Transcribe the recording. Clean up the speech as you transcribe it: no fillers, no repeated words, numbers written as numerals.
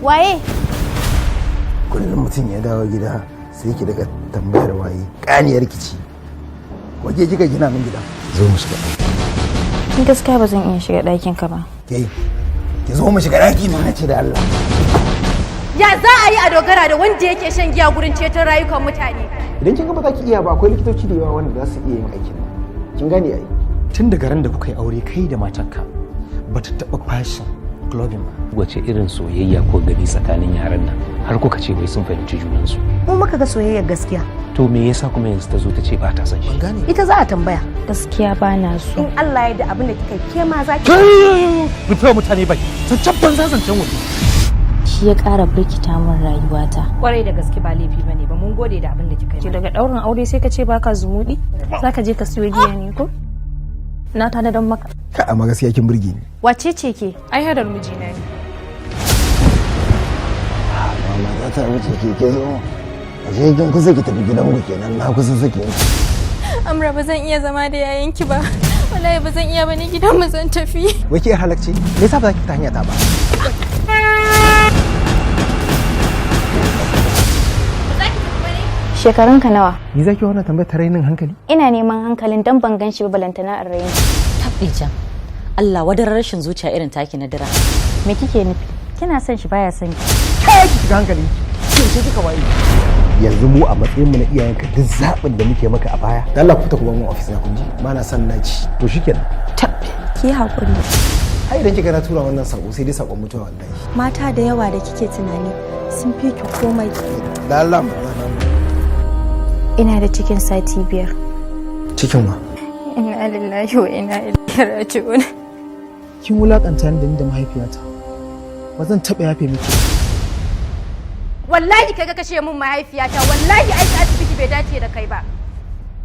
Waye? Kullum mutum ya dawo gida sai ki daga tambayar waye. Kaniyar kici waje kika gina min gida. Zo mu shiga ɗaki. Ni gaskiya ba zan iya shiga ɗakin ka ba. Ke, ki zo mu shiga ɗaki na ce da Allah. Ya za a yi a dogara da wanda yake shan giya gurin ceton rayukan mutane? Idan kin ga ba za ki iya ba, akwai likitoci da yawa wanda za su iya yin aikin nan. Kin gane ai? Tun daga ran da kuka yi aure kai da matarka, ba ta taɓa fashin clubbing ba. Wace irin soyayya ko gani tsakanin yaran nan har kuka ce wai sun fahimci junansu? Mu muka ga soyayyar gaskiya. To me yasa kuma yanzu ta zo ta ce ba ta son shi? Ban gane. Ita za a tambaya. Gaskiya ba na so. In Allah ya da, abin da kika yi, ke ma za ki. Rufe wa mutane baki, zancen banza, zancen waje. Shi ya ƙara birkita min rayuwata. Kwarai da gaske, ba laifi bane ba. Mun gode da abin da kika yi. Daga ɗaurin aure sai ka ce baka zumuɗi? Zaka je ka siyo giya ne ko? Na tanadar maka. Ka amma gaskiya kin burge ni. Wace ce ke? Ai hadar mijina ne. Mama za ta wuce ke, ke zo. Ashe kin kusa ki tafi gidan ku kenan, na kusa sake ki. Amra, ba zan iya zama da yayanki ba. Wallahi ba zan iya ba, ni gidan mu zan tafi. Wai ke halakce? Me yasa ba za ki fita hanya ta ba? Shekarunka nawa? Ni zaki wannan tambayar ta rainin hankali? Ina neman hankalin dan ban gan shi ba, balantana in raini. Tabɗi can. Allah wadar rashin zuciya irin taki na dira. Me kike nufi? Kina son shi, baya son ki. Kai, ki shiga hankali. Yaushe kika waye? Yanzu mu a matsayin mu na iyayenka, duk zaɓin da muke maka a baya. Da Allah ku fita ku bar mun office na, kun ji? Ba na son naci. To shikenan. Ki haƙuri. Ai idan kika na tura wannan sako, sai dai sakon mutuwa wallahi. Mata da yawa da kike tunani sun fi ki komai. Da Allah mu. Ina da cikin sati 5. Cikin wa? Inna lillahi wa inna ilaihi raji'un. Kin wulakanta ni da ni da mahaifiyata. Ba zan taɓa yafe miki ba. Wallahi kaga kashe min mahaifiyata, wallahi aiki asibiti bai dace da kai ba.